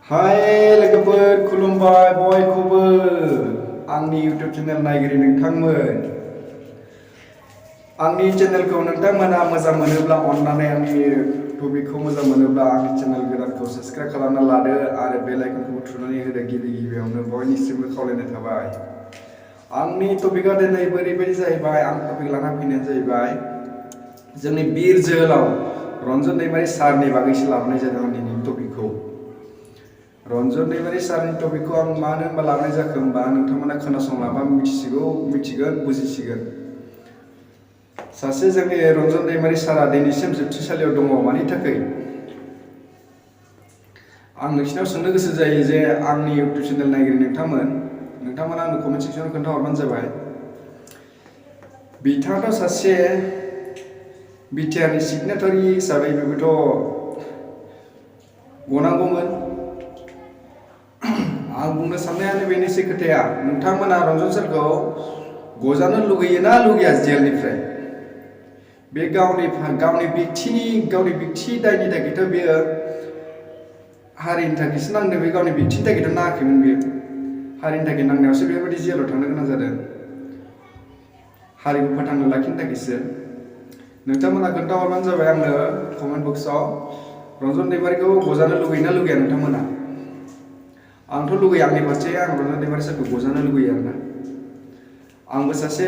Hai लोगोफोर खुलुमबाय बयखौबो आंनि YouTube चेनेल नायगिरि नोंथांमोन आंनि चेनेलखौ नोंथांमोना मोजां मोनोब्ला अन्नानै आंनि टपिकखौ मोजां मोनोब्ला आंनि चेनेल गोदानखौ साबस्क्राइब खालामना लादो आरो बेल आइकनखौ थुनानै होदो गिबियावनो बयनिसिमबो खावलायनाय थाबाय आंनि टपिकआ दिनै ओरैबायदि जाहैबाय आं टपिक लाना फैनाया जाहैबाय जोंनि बिर जोहोलाव रन्जन दैमारी सारनि बागैसो लाबोनाय जादों आंनि टपिकखौ रन्जन दैमारी सारनि टपिकखौ आं मानो होनबा लाबोनाय जाखो होनबा नोंथांमोना खोनासंलांबा मिथिगोन बुजिसिगोन सासे जोंनि रन्जन दैमारी सारा दिनैसिम जोबथेसालियाव दङ मानि थाखाय आं नोंसिनाव सोंनो गोसो जायो जे आंनि इउटिउब चेनेल नायगिरि नोंथांमोना आंनो कमेन्ट सेक्सनाव खोन्थाहरबानो जाबाय बिथाङाथ' सासे बिटिआरनि सिगनेटारि हिसाबै बेबोथ' गनांगौमोन आं बुंनो साननायानो बेनोसै खोथाया नोंथांमोना रन्जन सारखौ गजानो लुगैयोना लुगैया जेलनिफ्राय बे गावनि बिक्ति दायनि थाखायथ' बेयो हारिनि थाखायसो नांदों बे गावनि बिक्तिनि थाखायथ' नाङाखैमोन बेयो हारिनि थाखाय नांनायावसो बेबायदि जेलाव थांनो गोनां जादों हारिखौ फोथांनो लाखिनो थाखायसो नोंथांमोना खोन्थाहरबानो जाबाय आंनो कमेन्ट बक्सआव रन्जन दैमारीखौ गजानो लुगैयोना लुगैया नोंथांमोना आंथ' लुगैयो आंनि फारसे आं रन्जन दैमारी सारखौ गजानो लुगैयो आरोना आंबो सासे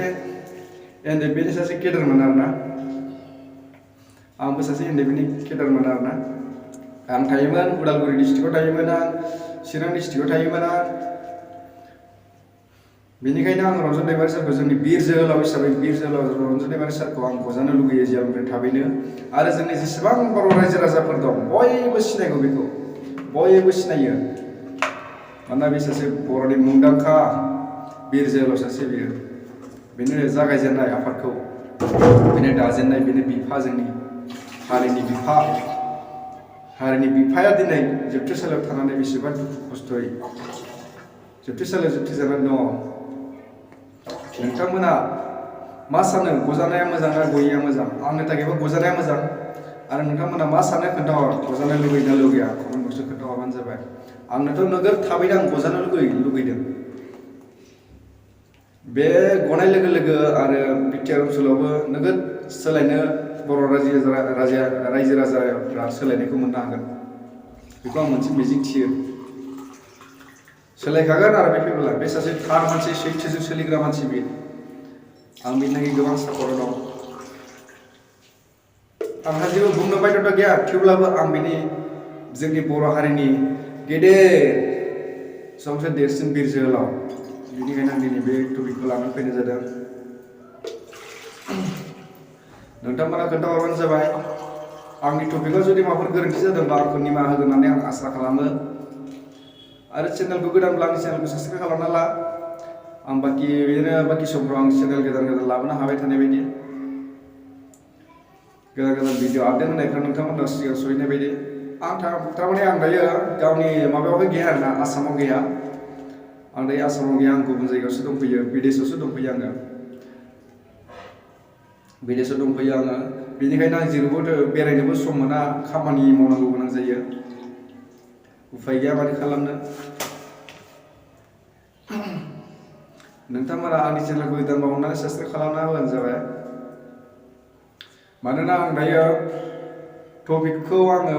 एनडिएफबिनि सासे केडारमोन आरोना आंबो सासे एनडिएफबिनि केडारमोन आरोना आं थायोमोन उदालगुरि डिस्ट्रिक्टआव थायोमोन आं चिरां डिस्ट्रिक्टआव थायोमोन आं बेनिखायनो आं रन्जन दैमारी सारखौ जोंनि बिर जोहोलाव हिसाबै बिर जोहोलाव रन्जन दैमारी सारखौ आं गजानो लुगैयो जेलनिफ्राय थाबैनो आरो जोंनि जेसेबां बर' रायजो राजाफोर दं बयबो सिनायगौ बेखौ बयबो सिनायो मानोना बे सासे बर'नि मुंदांखा बिर जोहोलाव सासे बियो बेनो जागायजेननाय आफादखौ बेनो दाजेननाय बेनो बिफा जोंनि हारिनि बिफाया दिनै जोबथेसालियाव थानानै बेसेबां दुखु खस्थ'यै जोबथेसालियाव जोबथेजानानै दङ नोंथांमोना मा सानो गजानाया मोजां ना गयैया मोजां आंनि थाखायबो गजानाया मोजां आरो नोंथांमोना मा सानो खोन्थाहर गजानो लुगैना लुगैया कमेन्ट बक्सआव खोन्थाहरबानो जाबाय आंनोथ' नोगोद थाबैनो आं गजानो लुगैदों बे गनाय लोगो लोगो आरो बिटिआर ओनसोलावबो नोगोद सोलायनो बर' रायजो राजाफ्रा सोलायनायखौ मोननो हागोन बेखौ आं मोनसे मिजिं थियो सोलायखागोन आरो बे फैब्ला बे सासे थार मानसि सैथोजों सोलिग्रा मानसि बे आं बेनि थाखाय गोबां सापर्ट दं आंहा जेबो बुंनो बायद'था गैया थेवब्लाबो आं बेनि जोंनि बर' हारिनि गेदेर सबसे देरसिन बिर जोहोलाव बेनिखायनो आं दिनै बे टपिकखौ लानानै फैनाय जादों नोंथांमोना खोन्थाहरबानो जाबाय आंनि टपिकआव जुदि माबाफोर गोरोन्थि जादोंबा आंखौ निमाहा होगोन होननानै आं आसा खालामो आरो चेनेलखौ गोदानब्ला आंनि चेनेलखौ साबस्क्राइब खालामना ला आं बाखि समफ्राव आं चेनेल गोदान लाबोनो हाबाय थानाय बायदि गोदान भिडिअ आपडेट होनायफ्रा नोंथांमोननाव सिगां सहैनाय बायदि आं थारमाने आं दायो गावनि माबायावहाय गैया आरोना आसामाव गैया आं दायो आसामाव गैया आं गुबुन जायगायावसो दंफैयो बिदेशआवसो दंफैयो आङो बिदेशआव दंफैयो आङो बेनिखायनो आं जेरावबो बेरायनोबो सम मोना खामानि मावनांगौ गोनां जायो उफाय गैया माथो खालामनो नोंथांमोना आंनि चेनेलखौ गोदानबा अननानै साबस्क्राइब खालामना होबानो जाबाय मानोना आं दायो टपिकखौ आङो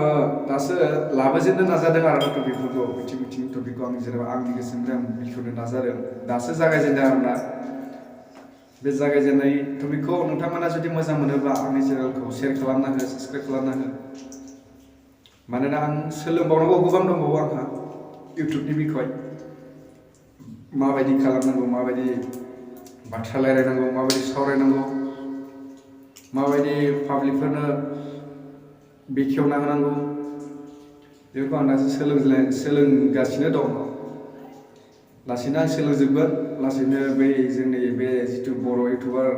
दासो लाबोजेननो नाजादों आरो टपिकफोरखौ बिथिं टपिकखौ आं जेनेबा आंनि गोसोनिफ्राय आं बेखेवनो नाजादों दासो जागायजेनदों आरोना बे जागायजेननाय टपिकखौ नोंथांमोना जुदि मोजां मोनोब्ला आंनि चेनेलखौ शेयार खालामना हो साबस्क्राइब खालामना हो मानोना आं सोलोंबावनांगौ गोबां दंबावो आंहा इउटिउबनि बिखय माबायदि खालामनांगौ माबायदि बाथ्रा रायलायनांगौ माबायदि सावरायनांगौ माबायदि पाब्लिकफोरनो बेखेवना होनांगौ बेफोरखौ आं दासो सोलोंगासिनो दं लासैनो आं सोलोंजोबगोन लासैनो बै जोंनि बे जिथु बर' इउटुबार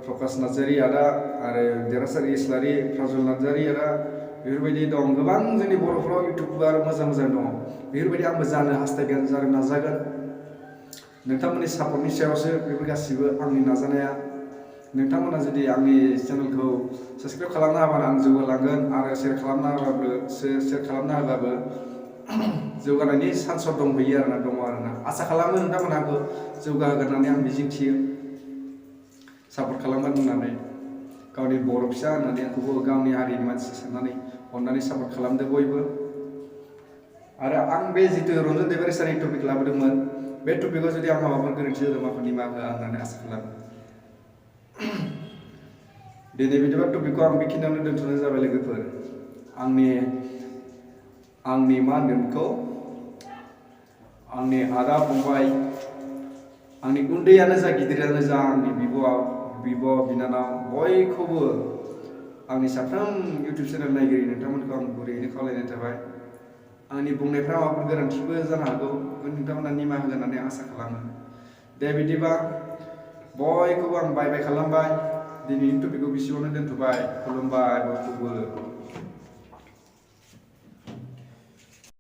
प्रकाश नार्जारि आदा आरो देरहासार इस्लारि प्राजल नार्जारि आदा बेफोरबायदि दं गोबां जोंनि बर'फोराव इउटुबार मोजां दङ बेफोरबायदि आंबो जानो हास्थायगोन जानो नाजागोन नोंथांमोननि सापर्टनि सायावसो बेफोर गासिबो आंनि नाजानाया नोंथांमोना जुदि आंनि चेनेलखौ साबस्क्राइब खालामना होबानो आं जौगालांगोन आरो शेयार खालामना होबाबो जौगानायनि चान्सआव दंहैयो आरोना दङ आरोना आसा खालामो नोंथांमोनहाबो जौगागोन होननानै आं मिजिंथियो सापर्ट खालामगोन होननानै गावनि बर' फिसा होननानै आंखौबो गावनि हारिनि मानसि साननानै अननानै सापर्ट खालामदो बयबो आरो आं बे जितु रन्जन दैमारि सारनि टपिक लाबोदोंमोन बे टपिकआव जुदि आं माबाफोर गोरोन्थि जादोंबा आंखौ निमाहा होआ होननानै आसा खालामो दिनै बिदिबा टपिकखौ आं बेखिनियावनो दोनथ'नाय जाबाय लोगोफोर आंनि मा होनगोन बेखौ आंनि आदा फंबाय आंनि उन्दैयानो जा गिदिरानो जा आंनि बिब' बिनानाव बयखौबो आंनि साफ्रोम इउटुब चेनेल नायगिरि नोंथांमोनखौ आं गुरैयैनो खावलायनाय थाबाय आंनि बुंनायफ्रा माबाफोर गोरोन्थिबो जानो हागौ नोंथांमोना निमाहा होगोन होननानै आसा खालामो दे बिदिबा बयखौबो आं बाय बाय खालामबाय दिनैनि टपिकखौ बिसियावनो दोनथ'बाय खुलुमबाय बयखौबो